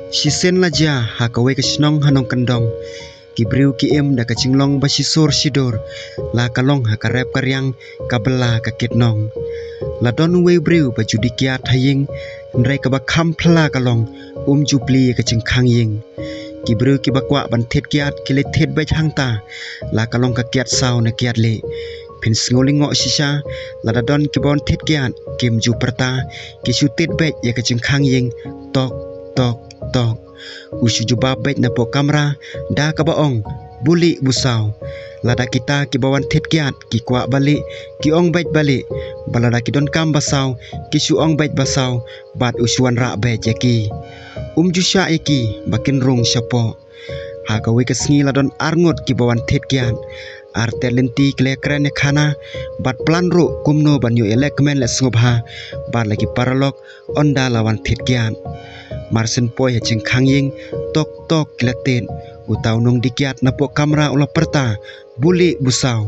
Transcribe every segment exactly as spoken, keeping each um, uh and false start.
Shisien la jia ha kawei ka shnong ha nongkyndong. Ki briew ki im da ka jinglong ba shisur shidur. La ka long ha ka rep ka riang, ka bylla ka kitnong. La don uwei u briew ba ju die kiad ha ïing, hynrei kaba kham phylla ka long, um ju plie ïa ka jingkhang ïing. Ki briew kiba kwah ban thied kiad ki leit thied beit hangta. La ka long ka kiad saw ne kiad lieh. Phin sngew lyngngoh shisha, lada don kiba wan thied kiad kim ju pyrta, ki shu tied beit ïa ka jingkhang ïing, tok tok tok. U shu jubab beit napoh kamra da kaba ong, "Bulieh busaw." Lada kita kiba wan thied kiad ki kwah ba lieh, ki ong beit ba lieh. Ba lada ki donkam basaw, ki shu ong beit basaw, bad u shu wanrah beit ïa ki. Um ju shah ïa ki ba kin rung shapoh. Ha kawei ka sngi la don arngut kiba wan thied kiad. Artet lynti ki la kren ïa khana bad plan ruh kumno ban ïoh ïalehkmen leh sngewbha bad la ki paralok ynda la wan thied kiad. Marsien poi ha jingkhang ïing, tok tok ki la tied. Uta u nongdie kiad napoh kamra u la pyrta, "Bulieh busaw."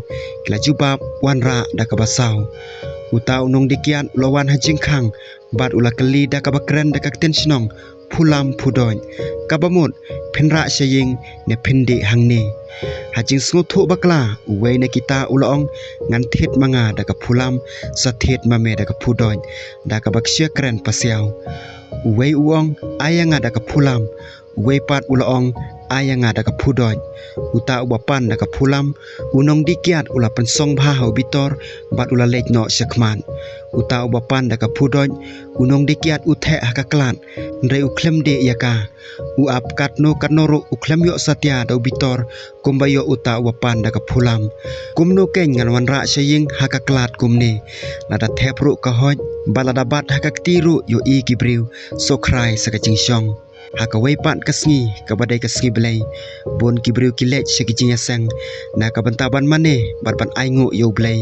Ki la jubab, "Wanrah da kaba saw." Uta u nongdie kiad u la wan ha jingkhang bad u la kylli da kaba kren da ka ktien shnong, "Phulam phudoit. Kaba mut, phin rah sha ïing ne phin dih hangne?" Ha jingsngewthuh bakla, uwei na kita u la ong, "Ngan thied ma nga da ka phulam, sa thied ma me da ka phudoit." Da kaba kshiah kren pasiaw. Uwei u ong, "Ai ïa nga da ka phulam." Uwei pat u la ong, "Ai ïa nga da ka phudoit." Uta uba pan da ka phulam, u nongdie kiad u la pynsong bha ha u bitor bad u la leit noh shakhmat. Uta uba pan da ka phudoit, u nongdie kiad u theh ha ka khlad, hynrei u khlem dih ïa ka. U ap katno katno ruh u khlem ïoh satia da u bitor kumba ïoh uta uba pan da ka phulam. "Kumno keiñ ngan wanrah sha ïing ha ka khlad kumne? Lada thep ruh ka hoit, bad lada bat ha ka kti ruh ïohi ki briew, sohkhrai sa ka jingshong." Ha kawei pat ka sngi, kaba dei ka sngi Blei, bun ki briew ki leit sha ki jingïaseng na ka bynta ban mane bad ban ainguh ïa U Blei.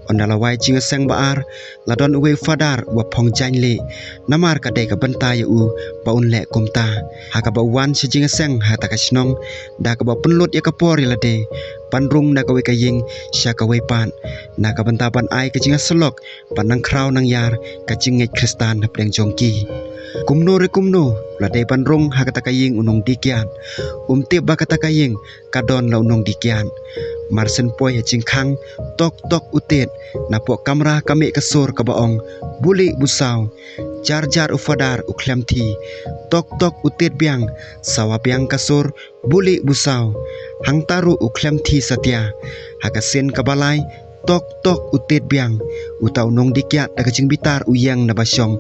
Ynda la wai jingïaseng ba ar, la don uwei u fadar uba phong jaiñ lieh, namar ka dei ka bynta ïa u ba un leh kumta. Ha kaba u wan sha jingïaseng ha kata ka shnong, da kaba pynlut ïa ka por ïa lade ban rung na kawei ka ïing sha kawei pat, na ka bynta ban ai ka jingïasyllok ban nang khraw nang ïar ka jingngeit Khristan hapdeng jong ki. Kumno re kumno, la dei ban rung ha kata ka ïing u nongdie kiad. Um tip ba kata ka ïing ka don la u nongdie kiad. Marsien poi ha jingkhang, tok tok u tied napoh kamra ka mih ka sur kaba ong, "Bulieh busaw." Jar jar u fadar u khlem thi. Tok tok u tied biang, sawa biang ka sur, "Bulieh busaw." Hangta ruh u khlem thi satia. Ha ka sien kaba lai, tok tok u tied biang. Uta u nongdie kiad da ka jingbitar u ïeng na ba shong.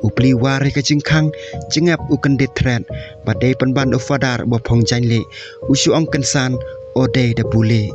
U plie war ïa ka jingkhang, jingep u kyndit thret. Ba dei pynban u fadar uba phong jaiñ lieh. U shu ong kynsan, "O dei da bulieh."